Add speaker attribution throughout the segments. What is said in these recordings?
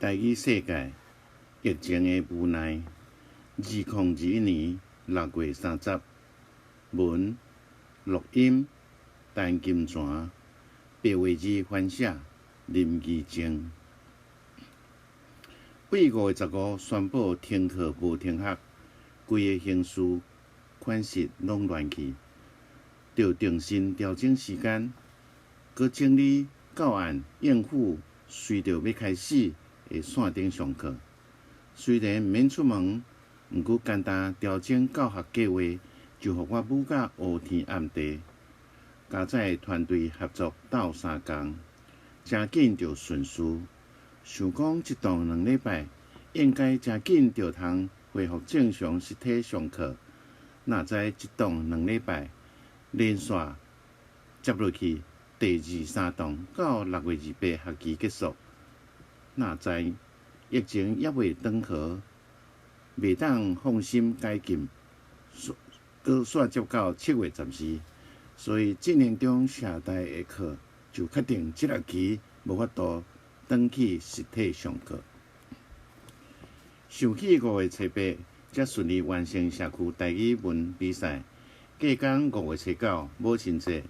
Speaker 1: 台語世界疫情的無奈，2021年6月30，文錄音陳金泉，白話字翻寫林義靜。對5月15宣布停課無停學，規个形式款式攏亂去，著重新調整時間，閣整理教案應付隨著欲開始的線頂上課。雖然毋免出門，毋過簡單調整教學計畫，就予我舞甲烏天暗地。佳哉團隊合作鬥相共，誠緊就順遂。想講這檔2禮拜應該誠緊就通恢復正常實體上課，哪知這檔兩禮拜連續接落去，第二三檔到6月28學期結束，哪知疫情猶未轉好，袂當放心解禁，閣煞接到7月14，所以進行中社大的課就確定這學期無法度轉去實體上課。想起5月初八才順利完成社區台語文比賽，隔工5月初九母親節，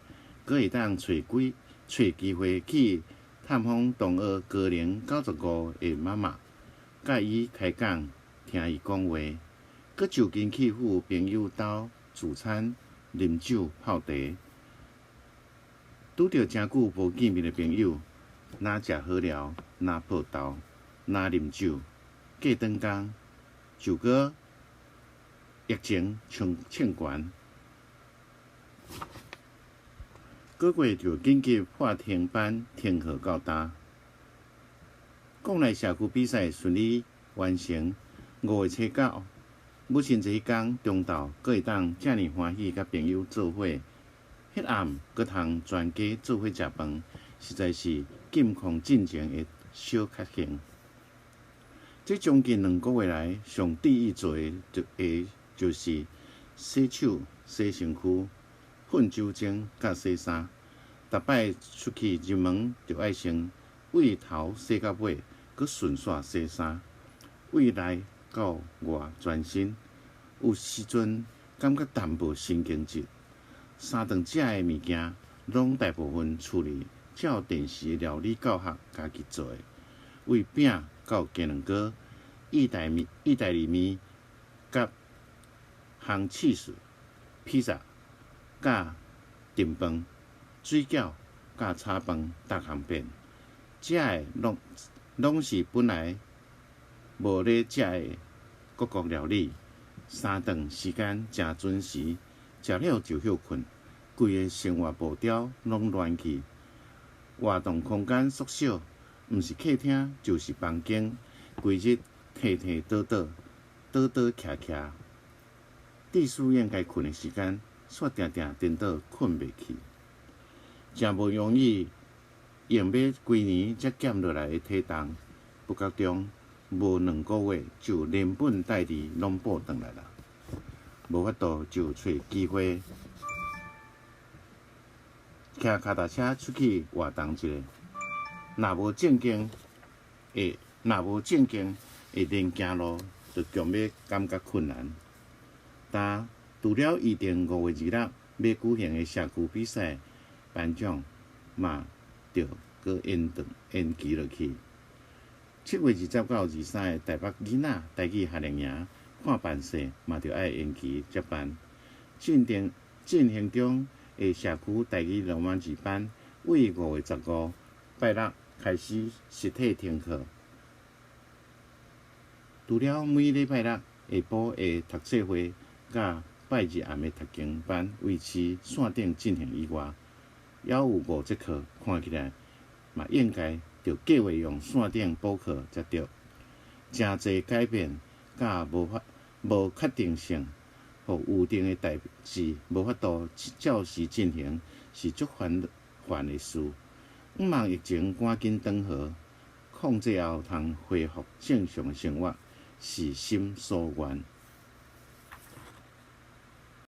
Speaker 1: 閣會當揣幾揣機會去探訪同學高齡95的媽媽，佮伊開講，聽伊講話，閣就近去赴朋友兜聚餐、啉酒、泡茶，拄著誠久無見面的朋友，若食好料，若報豆，若啉酒，過轉工就閣疫情衝衝懸，閣過就緊急喊停班停課到今。國內社區比賽順利完成，5月初九母親節彼工中晝閣會當遮爾歡喜佮朋友做伙，彼暗閣通全家做伙食飯，實在是禁控進前的小確幸。這將近2個月來，上致意做的就是洗手、洗身軀、噴酒精、佮洗衫。逐擺出去入門，就愛先對頭洗到尾，閣順紲洗衫，對內到外全身。有時陣感覺淡薄神經質。三頓食的物件，攏大部分厝裡照電視料理教學家己做的，對餅到雞卵糕、意大利麵、佮烘起司、披薩、佮燉飯、水餃、佮炒飯，逐項變。食的攏攏是本來無咧食的各國料理。三頓時間誠準時，食了就歇睏，規个生活步調攏亂去。活動空間縮小，毋是客廳就是房間，規日佗佗倒倒，倒倒徛徛。至使應該睏的時間，煞定定顛倒睏袂去。誠無容易用欲規年才減落來的體重，不覺中無2個月就連本帶利攏補轉來啦。無法度就揣機會，騎跤踏車出去活動一下。若無正經的，若無正經的連行路都強欲感覺困難。但除了預定5月26欲舉行的社區比賽頒獎，嘛著閣延長延期落去。7月20到23的台北囡仔台語夏令營看辦勢嘛著愛延期才辦。進行進行中的社區台語羅馬字班，對5月15拜六開始實體停課。除了每禮拜六下晡的讀冊會，佮拜日暗的讀經班維持線頂進行以外，猶有五節課，看起來嘛應該著計劃用線頂補課才對。誠濟改變佮無法無確定性，予預定的代誌無法度照時進行，是足煩煩的事。向望疫情趕緊轉好，控制後通恢復正常的生活，是心所願。